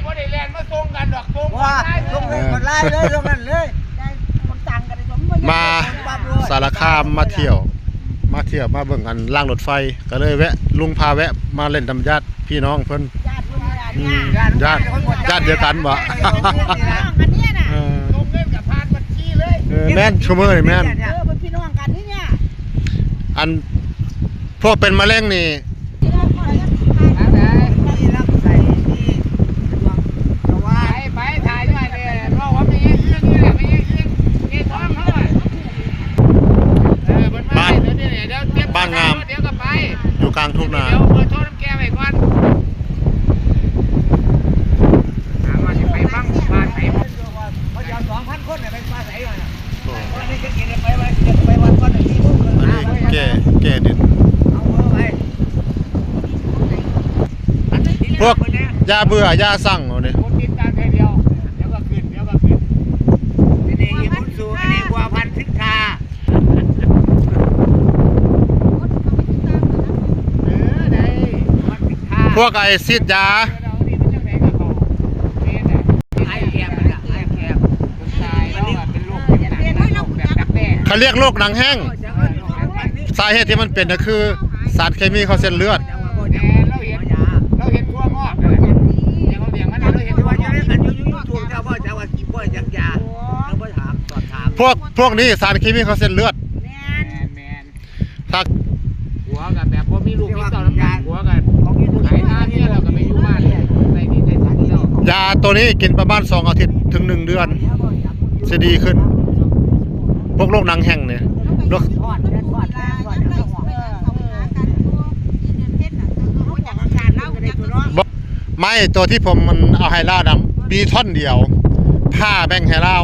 ບໍ່ໄດ້ແລ່ນມາສົ່ງກັນດອກ ສົ່ງອອນລາຍເລີຍ ເອີ ສົ່ງເລີຍ ອອນລາຍເລີຍ ສົ່ງນັ້ນເລີຍ ໄດ້ຄົນຕ່າງກັນເລີຍ ມາ ສາລະຄາມ ມາທ່ຽວ ມາທ່ຽວ ມາເບິ່ງອັນລາງລົດໄຟ ກໍເລີຍແວະ ລຸງພາແວະມາຫຼິ້ນນຳຍາດພີ່ນ້ອງເພິ່ນ ຍາດເພິ່ນນີ້ລະ ອືມ ຍາດ ຍາດ ຍາດດຽວກັນບໍ? ເອີ ເອີ ສົ່ງເງິນກັບຜ່ານບັນຊີເລີຍ ເອີ ແມ່ນ ຊຸມື້ນີ້ແມ່ນ ເອີ ເພິ່ນພີ່ນ້ອງກັນນີ້ ອັນ ພວກເປັນມະເຮັງນີ້ ໄປ ໄປ ຖ່າຍຢູ່ຫັ້ນເດ້ ເວົ້າວ່າແມ່ເອື້ອງນີ້ແຫຼະ ແມ່ເອື້ອງ ເຈທອງເຮົາອະ ເອີ ເພິ່ນມາ ບ້ານ ດຽວນີ້ ດຽວເກັບ ບ້ານງາມ ດຽວກໍໄປ ຢູ່ກາງທົ່ງນາ ດຽວເບີໂທນຳແກໄວ້ກ່ອນ ຖາມວ່າຊິໄປຟັງບ້ານໃດ ເຂົາຊິເອົາສອງພັນຄົນໄປປາໃສວະນະ ໂອ້ ອັນນີ້ແກ້ ແກ້ດິນ ພວກຢ່າເບື່ອຢ່າຊັງເຮົານີ້ ກົດຕິດຕາມເທື່ອດຽວ ດຽວກໍຂຶ້ນ ດຽວກໍຂຶ້ນ ອັນນີ້ອີບຸນສູງ ອັນນີ້ບົວພັນສິນຄ້າ ເອີ ໄດ້ ພວກໄອ້ສີດຢາ ເຂົາເອີ້ນໂລກໜັງແຫ້ງ ສາເຫດທີ່ມັນເປັນກໍຄືສານເຄມີເຂົ້າເສັ້ນເລືອດ ແຕ່ລາວເຫັນ ລາວເຫັນຖົ່ວງອກ ພວກ ພວກນີ້ສານເຄມີເຂົ້າເສັ້ນເລືອດ ແມ່ນ ຖ້າ ຜົວກໍແບບບໍ່ມີລູກມີເຕົ້ານຳກັນ ຜົວກໍຂາຍນາເມຍແລ້ວກໍໄປຢູ່ບ້ານ ໃສ່ດິນໃສ່ສັງແລ້ວ ຢາໂຕນີ້ກິນປະມານສອງອາທິດເຖິງໜຶ່ງເດືອນ ຊິດີຂຶ້ນ ພວກໂລກໜັງແຫ້ງນີ້ ໂລກ ບໍ່ ໄມ້ຕົວທີ່ຜົມມັນເອົາໃຫ້ລາວນຳ ມີທ່ອນດຽວ ຜ່າແບ່ງໃຫ້ລາວ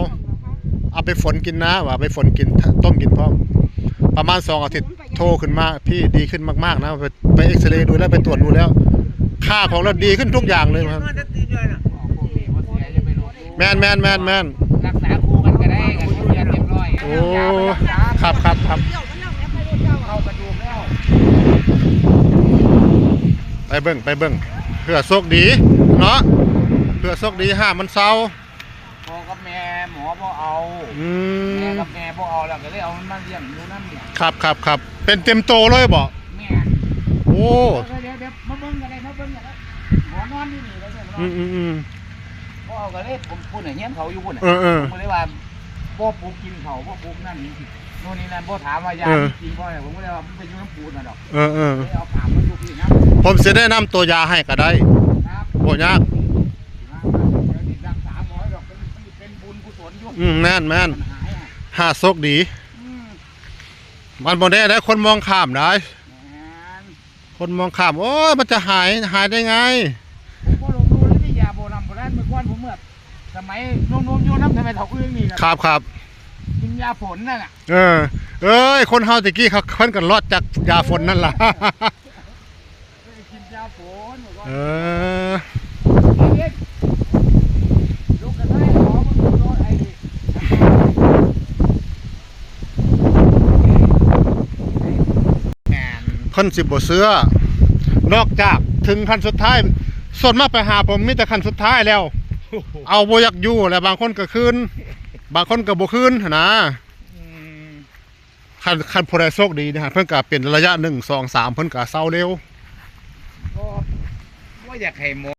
ເອົາໄປຝົນກິນນາ ວ່າໄປຝົນກິນ ຕົ້ມກິນພ້ອມ ປະມານສອງອາທິດ ໂທຂຶ້ນມາ ພີ່ ດີຂຶ້ນມາກໆນະ ໄປ ໄປເອັກຊະເຣດູແລ້ວ ໄປຕວດດູແລ້ວ ຄ່າຂອງລາວດີຂຶ້ນທຸກຢ່າງເລີຍ ແມ່ນໆໆໆ ລັກສາຄູ່ກັນກໍໄດ້ ກັນເສຍຮຽບຮ້ອຍ ໂອ້ ຄັບໆໆ ເຂົ້າກະດູກແລ້ວ ໄປເບິ່ງ ໄປເບິ່ງ ເພື່ອໂຊກດີເນາະ ເພື່ອໂຊກດີ ຫາມັນເຊົາ ພໍ່ກັບແມ່ໝໍບໍ່ເອົາ ອືມ ແມ່ກັບແມ່ບໍ່ເອົາ ແລ້ວກໍເລີຍເອົາມັນມາລ້ຽງຢູ່ນຳນີ້ ຄັບໆໆ ເປັນເຕັມໂຕເລີຍບໍ? ແມ່ນ ໂອ້ ດຽວໆໆ ມາເບິ່ງກໍໄດ້ ມາເບິ່ງກໍໄດ້ ໝໍນອນຢູ່ນີ້ເລີຍເນາະ ອືມໆໆ ບໍ່ເອົາກໍເລີຍ ພຸ້ນນະ ຮຽນເຂົາຢູ່ພຸ້ນນະ ເອີໆ ເພິ່ນເລີຍວ່າ ບໍ່ປູກກິນເຂົ້າ ບໍ່ປູກນັ້ນນີ້ ໂນ່ນນີ້ນັ້ນ ບໍ່ຖາມວ່າຢາ ເອີ ມີຈິງບໍ່ ຜົມກໍເລີຍວ່າ ມັນໄປຢູ່ນຳປູນະດອກ ເອີໆ ເລີຍເອົາຝາກມາຢູ່ພີ້ນະ ຜົມຊິແນະນຳຕົວຢາໃຫ້ກໍໄດ້ ບໍ່ຍາກ ອືມ ແມ່ນໆ ຫາໂຊກດີ ມັນບໍ່ແນ່ເດ້ ຄົນມອງຂ້າມໄດ໋ ແມ່ນ ຄົນມອງຂ້າມ ໂອ້ຍ ມັນຈະຫາຍ ຫາຍໄດ້ໄງ ຜົມບໍ່ລົບຫຼູ່ເລີຍ ຢາບໍ່ນຳບໍ່ໄດ້ ເມື່ອກ່ອນຜົມເມື່ອ ສະໄໝໜຸ່ມໆຢູ່ນຳ ສະໄໝເຖົ້າອຶ່ງນີ້ ຄັບໆ ກິນຢາຝົນນັ້ນນະ ເອີ ເອີຍ ຄົນເຮົາແຕ່ກີ້ ເຂົາ ເພິ່ນກໍລອດຈາກຢາຝົນນັ້ນລະ ກິນຢາຝົນ ເອີ ເພິ່ນຊິບໍ່ເຊື່ອ ນອກຈາກເຖິງຂັ້ນສຸດທ້າຍ ສ່ວນມາກໄປຫາຜົມມີແຕ່ຂັ້ນສຸດທ້າຍແລ້ວ ເອົາບໍ່ຢາກຢູ່ ແລະບາງຄົນກໍຄືນ ບາງຄົນກໍບໍ່ຄືນຫັ້ນນະ ອືມ ຄັນ ຄັນຜູ້ໃດໂຊກດີນະ ເພິ່ນກະເປັນໄລຍະໜຶ່ງ ສອງ ສາມ ເພິ່ນກະເຊົາເລັວ ບໍ່ ບໍ່ຢາກໃຫ້ໝໍ